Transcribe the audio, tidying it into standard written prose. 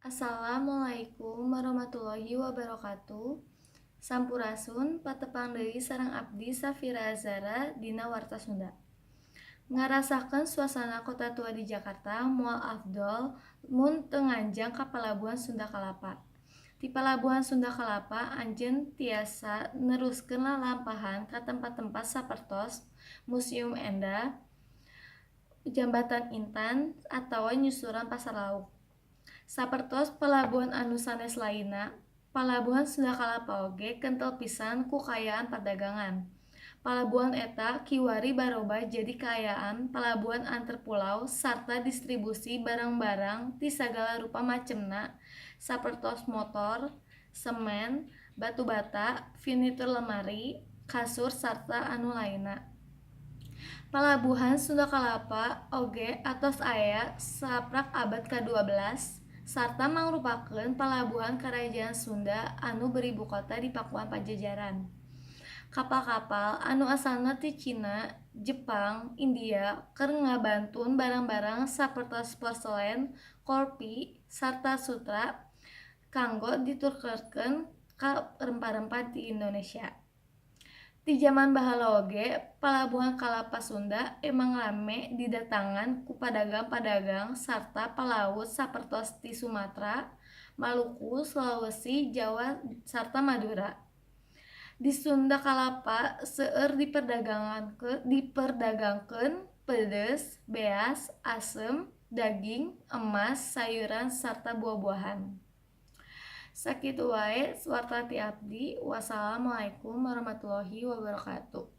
Assalamualaikum warahmatullahi wabarakatuh. Sampurasun, patepang deui sareng abdi Safira Azhara dina Warta Sunda. Ngarasakeun suasana kota tua di Jakarta moal afdol mun teu nganjang ka Palabuhan Sunda Kalapa. Ti Palabuhan Sunda Kalapa anjeun tiasa neruskeun lalampahan ka tempat-tempat sapertos Museum Endah, Jambatan Intan, atawa nyusuran Pasar Lauk. Sapertos palabuhan anu sanes lainna, Palabuhan Sunda Kalapa oge kentel pisan ku kaayaan perdagangan. Palabuhan eta kiwari barobah jadi kaayaan palabuhan antar pulau sarta distribusi barang-barang ti sagala rupa macemna sapertos motor, semen, batu bata, furnitur lemari, kasur sarta anu lainna. Palabuhan Sunda Kalapa oge atos aya saprak abad ka-12 sarta mangrupakeun palabuhan Karajaan Sunda anu beribukota di Pakuan Pajajaran. Kapal-kapal anu asalna ti Cina, Jepang, India keur ngabantun barang-barang sapertos porselen, kopi, sarta sutra kanggo ditukerkeun ka rempah-rempah di Indonesia. Ti jaman baheula oge Palabuhan Kalapa Sunda emang rame didatangan ku padagang-padagang sarta palaut sapertos ti Sumatra, Maluku, Sulawesi, Jawa sarta Madura. Di Sunda Kalapa seueur diperdagangkeun pedes, beas, asem, daging, emas, sayuran sarta buah-buahan. Sakitu wae warta ti abdi. Wassalamualaikum warahmatullahi wabarakatuh.